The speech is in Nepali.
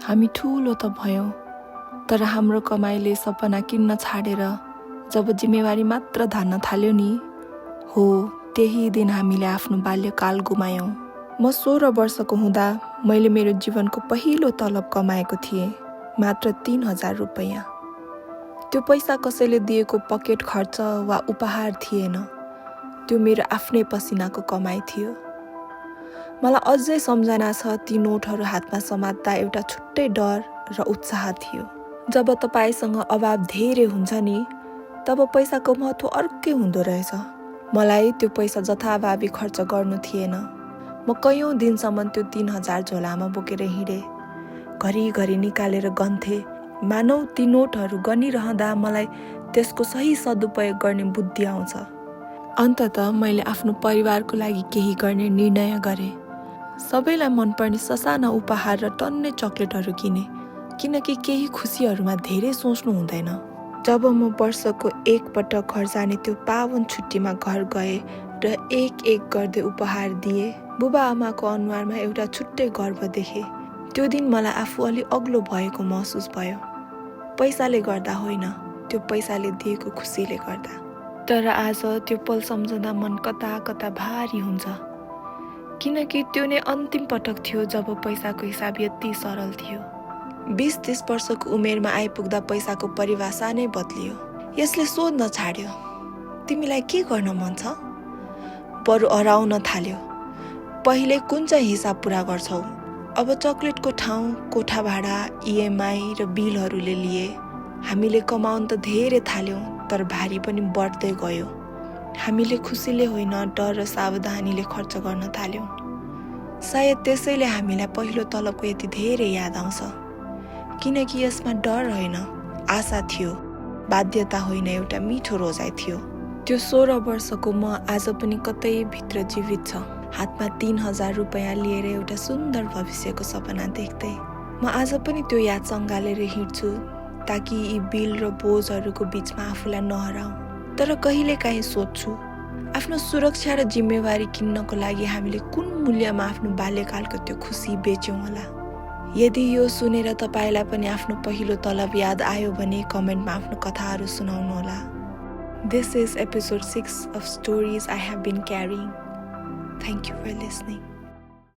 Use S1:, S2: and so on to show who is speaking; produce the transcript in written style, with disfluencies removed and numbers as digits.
S1: हामी ठुलो त भयौँ, तर हाम्रो कमाइले सपना किन्न छाडेर जब जिम्मेवारी मात्र धान्न थाल्यो नि, हो त्यही दिन हामीले आफ्नो बाल्यकाल गुमायौँ। म 16 वर्षको हुँदा मैले मेरो जीवनको पहिलो तलब कमाएको थिएँ, मात्र 3000 रुपैयाँ। त्यो पैसा कसैले दिएको पकेट खर्च वा उपहार थिएन, त्यो मेरो आफ्नै पसिनाको कमाइ थियो। मलाई अझै सम्झना छ, ती नोटहरू हातमा समात्दा एउटा छुट्टै डर र उत्साह थियो। जब तपाईसँग अभाव धेरै हुन्छ नि, तब पैसाको महत्त्व अर्कै हुँदो रहेछ। मलाई त्यो पैसा जथाभावी खर्च गर्नु थिएन। म कयौँ दिनसम्म त्यो 3000 झोलामा बोकेर हिँडेँ, घरिघरि निकालेर गन्थेँ। मानौ ती नोटहरू गनिरहँदा मलाई त्यसको सही सदुपयोग गर्ने बुद्धि आउँछ। अन्ततः मैले आफ्नो परिवारको लागि केही गर्ने निर्णय गरेँ। सबैलाई मनपर्ने ससाना उपहार र टन्ने चकलेटहरू किने, किनकि केही खुसीहरूमा धेरै सोच्नु हुँदैन। जब म वर्षको एकपटक घर जाने त्यो पावन छुट्टीमा घर गएँ र एक एक गर्दै उपहार दिएँ, बुबा आमाको अनुहारमा एउटा छुट्टै गर्व देखेँ। त्यो दिन मलाई आफू अलि अग्लो भएको महसुस भयो। पैसाले गर्दा होइन, त्यो पैसाले दिएको खुसीले गर्दा। तर आज त्यो पल सम्झँदा मन कता कता भारी हुन्छ, किनकि त्यो नै अन्तिम पटक थियो जब पैसाको हिसाब यति सरल थियो। 20-30 वर्षको उमेरमा आइपुग्दा पैसाको परिभाषा नै बदलियो। यसले सोध्न छाड्यो, तिमीलाई के गर्न मन छ? बरु हराउन थाल्यो, पहिले कुन चाहिँ हिसाब पुरा गर्छौ? अब चकलेटको ठाउँ कोठा भाडा, EMI र बिलहरूले लिए। हामीले कमाउन त धेरै थाल्यौँ, तर भारी पनि बढ्दै गयो। हामीले खुसीले होइन, डर र सावधानीले खर्च गर्न थाल्यौँ। सायद त्यसैले हामीलाई पहिलो तलबको यति धेरै याद आउँछ, किनकि यसमा डर होइन, आशा थियो, बाध्यता होइन, एउटा मिठो रोजाइ थियो। त्यो 16 वर्षको म आज पनि कतै भित्र जीवित छ, हातमा 3000 रुपैयाँ लिएर एउटा सुन्दर भविष्यको सपना देख्दै। म आज पनि त्यो याद सँगालेर हिँड्छु, ताकि यी बिल र बोझहरूको बिचमा आफूलाई नहराउँ। तर कहिलेकाहीँ सोध्छु, आफ्नो सुरक्षा र जिम्मेवारी किन्नको लागि हामीले कुन मूल्यमा आफ्नो बाल्यकालको त्यो खुसी बेच्यौँ होला? यदि यो सुनेर तपाईँलाई पनि आफ्नो पहिलो तलब याद आयो भने कमेन्टमा आफ्नो कथाहरू सुनाउनुहोला। This is episode 6 of Stories I Have Been Carrying. Thank you for listening.